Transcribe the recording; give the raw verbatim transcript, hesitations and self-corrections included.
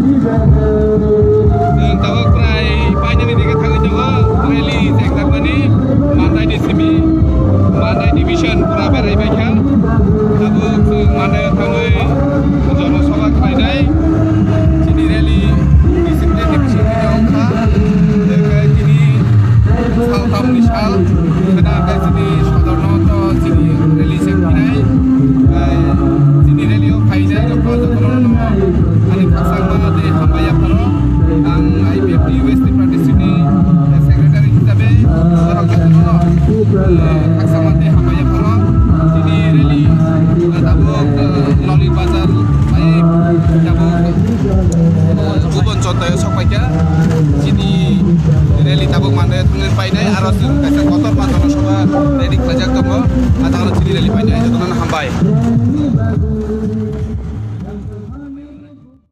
Chwng tabuk prai painani dike thangwi tongo, rally chengjakmani Mandai ni simi, Mandai division pura berai baikha. Tabuk chwng Mandai o thangwi jono sabha khlainai. Chini rally discipline ni bisingtwi wngkha. Tei chini sal tamni sal, kheda khe chini sodorno to chini rally se phinai. Tei chini rally o phainai rokno jotono ani khakchangma tei hambai yapharo. Ang I P F T West Tripura District ni secretary hisabe borok jotono, eh, khakchangma tei hambai yapharo. Chini rally, eh, tabuk, eh, Loli Bazar bai tabuk, eh, Bhuban Chontai o sok paikha. Chini rally tabuk Mandai o thangwi painai, aro chwng kaisa kotor ma jono sabha ready khlaijak tongo. A jaga o chini rally painai, jotono hambai.